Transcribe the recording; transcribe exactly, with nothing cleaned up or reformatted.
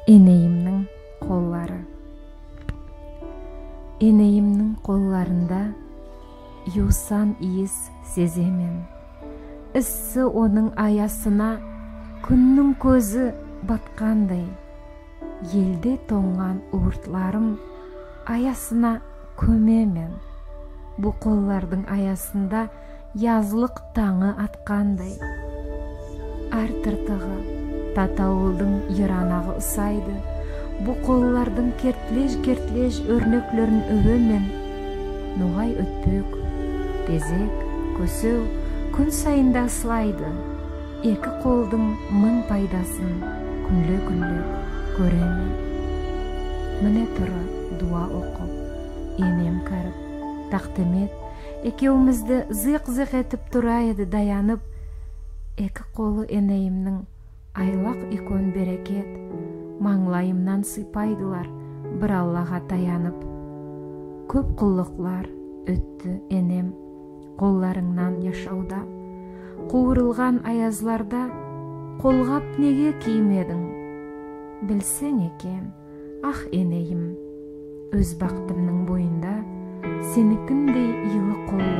Энейимнинъ коллары. Энейимнинъ колларында ювсан ийис сеземен. Исси онынъ аясына куьннинъ коьзи баткандай. Елде тонган увыртларым аясына коьмемен. Бу коллардынъ аясында язлык танъы аткандай. Ар тыртыгы татавылдынъ йыранагы усайды. Бу коллардынъ кертлеш-кертлеш оьрнеклерин оьвемен. Ногай оьтпек, тезек, коьсев куьн сайын да ыслайды. Эки колдынъ мынъ пайдасын куьнле-куьнле коьремен. Мине туры дува окып, энем кирип, Тактемет экевимизди зыйк-зыйк этип тура эди, даянып. Эки колы энейимнинъ айлак уьйкен берекет манълайымнан сыйпайдылар, бир Аллага таянып. Коьп кыллыклар оьтти, энем, колларынънан яшавда. Кувырылган аязларда колгап неге киймединъ? Билсенъ экен, ах, энейим, оьз бактымнынъ бойында сеникиндей йылы кол